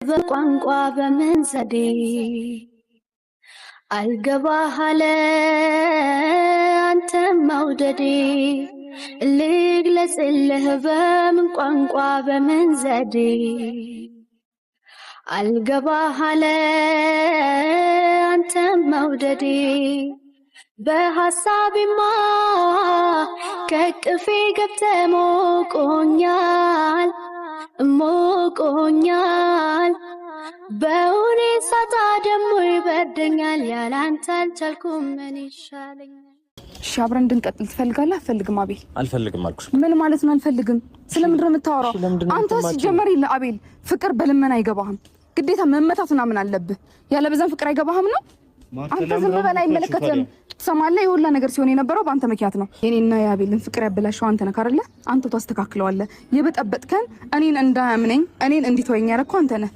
በቋንቋ በምን ዘዴ አልገባህ አለ አንተን መውደዴ፣ ልግለጽልህ በምን ቋንቋ በምን ዘዴ አልገባህ አለ አንተን መውደዴ። በሐሳቤማ ከቅፌ ገብተህ ሞቆኛል ሞቆኛል፣ በእውኔ ሳጣ ደግሞ ይበርደኛል፣ ያላንተ አልቻልኩም ምን ይሻለኛል። እሺ አብረን እንድንቀጥል ትፈልጋለህ? አትፈልግም? አቤል። አልፈልግም አልኩሽ። ምን ማለት ነው አልፈልግም? ስለምንድን ነው የምታወራው? እሺ፣ ለምንድን ነው አንተ የምትማጪው? ሲጀመር የለ አቤል፣ ፍቅር በልመና አይገባህም። ግዴታ መመታት ምናምን አለብህ። ያለበዛም ፍቅር አይገባህም ነው። አንተ ዝም በል፣ አይመለከትህም። ትሰማለህ? የሁላ ነገር ሲሆን የነበረው በአንተ ምክንያት ነው። የኔና የአቤልን ፍቅር ያበላሸው አንተ ነህ አይደለ? አንተ ታስተካክለዋለህ። የበጠበጥከን እኔን እንዳያምነኝ እኔን እንዲተወኝ ያደረግከው አንተ ነህ።